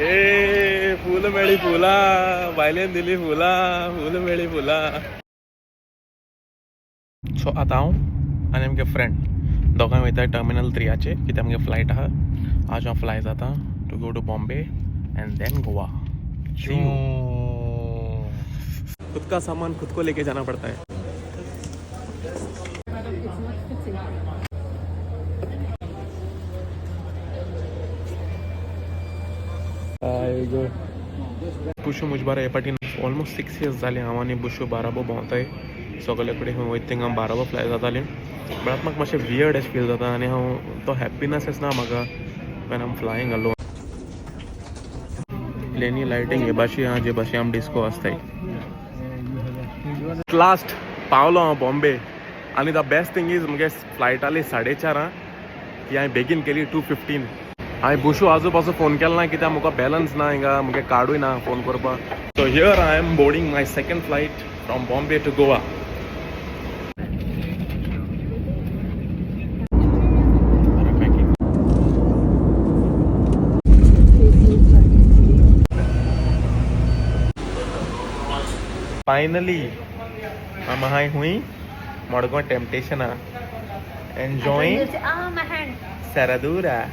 ए फूल मेळी फुलां, बायलेन दिली फुलां, फूल मेळी फुलां. सो आतां हांव आनी आमगे फ्रेंड दोगांय वयता टर्मिनल 3आचेर, कित्याक आमगे फ्लायट आहा. आज हांव फ्लाय जाता to go to Bombay and then Goa. खुद का सामान खुद को लेके जाना पड़ता है. It's not fitting. बुशू मुज बारा हे पाटी ऑलमोस्ट 6 इयर्स जाले हांव आनी बुशू बाराबो भोंवताय. सगळे कडेन खंय वयता थिंगा बाराबो फ्लाय जाताली. बट आतां म्हाका मातशें वियर्ड अशें फील जाता आनी हांव तो हॅप्पिनस ना म्हाका when आम फ्लायींग अलोन. प्लेनी लायटींग हे भाशे आहा जे भाशे आम डिस्को आसताय. लास्ट पावलो हांव बॉम्बे आनी the best thing is मुगे फ्लायट आली 4:30, ती हांवें बेगीन केली 2:15. हांवें बुशू आजू पासून फोन केलो ना, कित्याक म्हाका बॅलन्स ना हिंगा, मुगे कार्डूय ना फोन करपाक. So here I am boarding my second flight from Bombay to Goa. Packing. Finally आम आहाय हुंय मडगांव टेम्पटेशना enjoying. Ah, my hand. Serradura.